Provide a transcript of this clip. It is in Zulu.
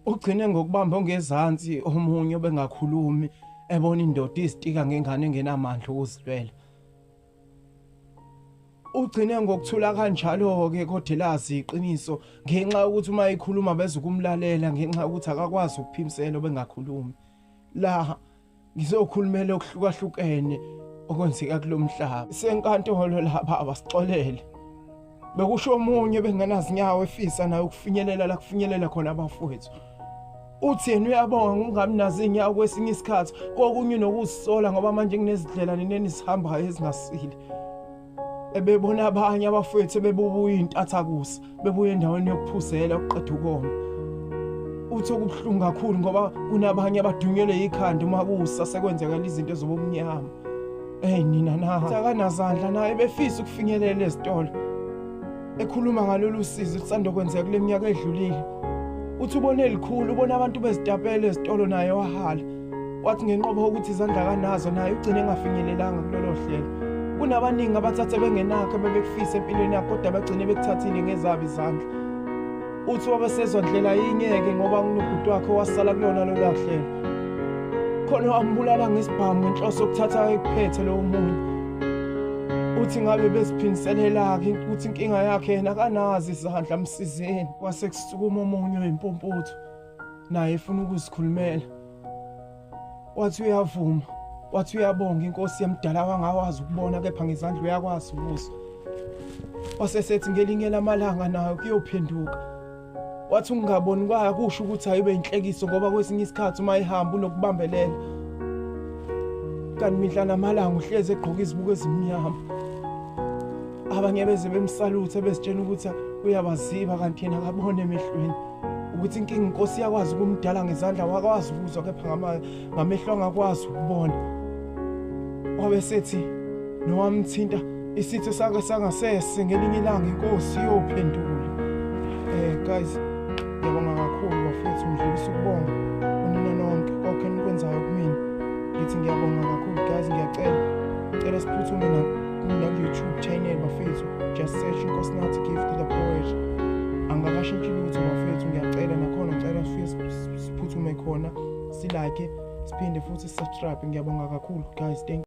Ugcine ngokubamba ongezansi omunye obengakhulumi ebona indoda izitika ngengane engenamandla okuzilwela. Ugcine ngokuthula kanjalo-ke kodwa elazi iqiniso ngenxa yokuthi uma ekhuluma bezukumlalela ngenxa yokuthi akakwazi ukuphimisela obengakhulumi. La ngizokhulumela okuhlukahlukene okwenzeka kulomhlaba. Senkantolo la baba sixolele. Bekusho omunye bengenazinyawo efisa naye ukufinyelela la kufinyelela khona abafowethu. Uthi yena uyabonga ngokungabi nazo iy'nyawo kwesinye isikhathi kokunye nokuzisola ngoba manje kunezindlela nina enizihambayo ezingasile. Ebebona abanye abafowethu ebebubuya intathakusa bebuya endaweni yokuphuzela ukuqeda ukoma. Uthi okubuhlungu kakhulu ngoba kunabanye abadunyelwe ikhanda uma kusa sekwenzekela izinto ezobumnyama. Hey nina na akanazandla naye befisa ukufinyelela ezitolo. Ekhuluma ngalolu sizi lusanda kwenzeka kule minyaka edlulile. Uthi ubone elikhulu ubona abantu bezitapela ezitolo naye wahala. Wathi ngenqobo ukuthi izandla kanazo naye ugcine engafinyelelanga kulolo hlelo. Kunabaningi abathathe bengenakho bebekufisa empilweni yakho kodwa bagcine bekuthathile ngezabo izandla. Uthi wabesezwa ndlela yinye-ke ngoba kunobhuti wakhe owasala kulona lolu hlelo. Khona wambulala ngesibhamu ngenhloso yokuthatha ekuphethe lowo munye. Uthi ngabe beziphindiselela-ke ukuthi inkinga yakhe yena akanazi izandla msizeni. Kwase kusukuma omunye oyimpumputhu naye efuna ukuzikhulumela. Wathi uyavuma, wathi uyabonga inkosi yamdala wangawazi ukubona kepha ngezandla uyakwazi ukuzwa. Wasesethi ngelinye lamalanga nayo kuyophenduka. Wathi ukungaboni kwayo kusho ukuthi ayibe inhlekiso ngoba kwesinye isikhathi uma ihamba unokubambelela. Kanti mihla namalanga uhlezi egqoka izibuko ezimnyama. Abanye beze bemsaluthe bezitshela ukuthi uyabaziba kanti yena akabone emehlweni. Ukuthi inkinga inkosi iyakwazi ukumdala ngezandla wakwazi ukuzwa kepha ngamehlo angakwazi ukubona. Wabe sethi nowamthinta isitho sakhe sangasese ngelinye ilanga inkosi iyophendula. Guys, ngiyabonga kakhulu bafethu, ngidlulisa ukubonga kunina nonke konke enikwenzayo kumina. Ngithi ngiyabonga kakhulu guys, ngiyacela cela siphuthume na ku-YouTube channel bafethu, just search Nkosinathi Gift the Poet. Angakashintshi lutho bafethu, ngiyacela nakhona ngicela sifike siphuthume khona, silike siphinde futhi subscribe. Ngiyabonga kakhulu guys, thank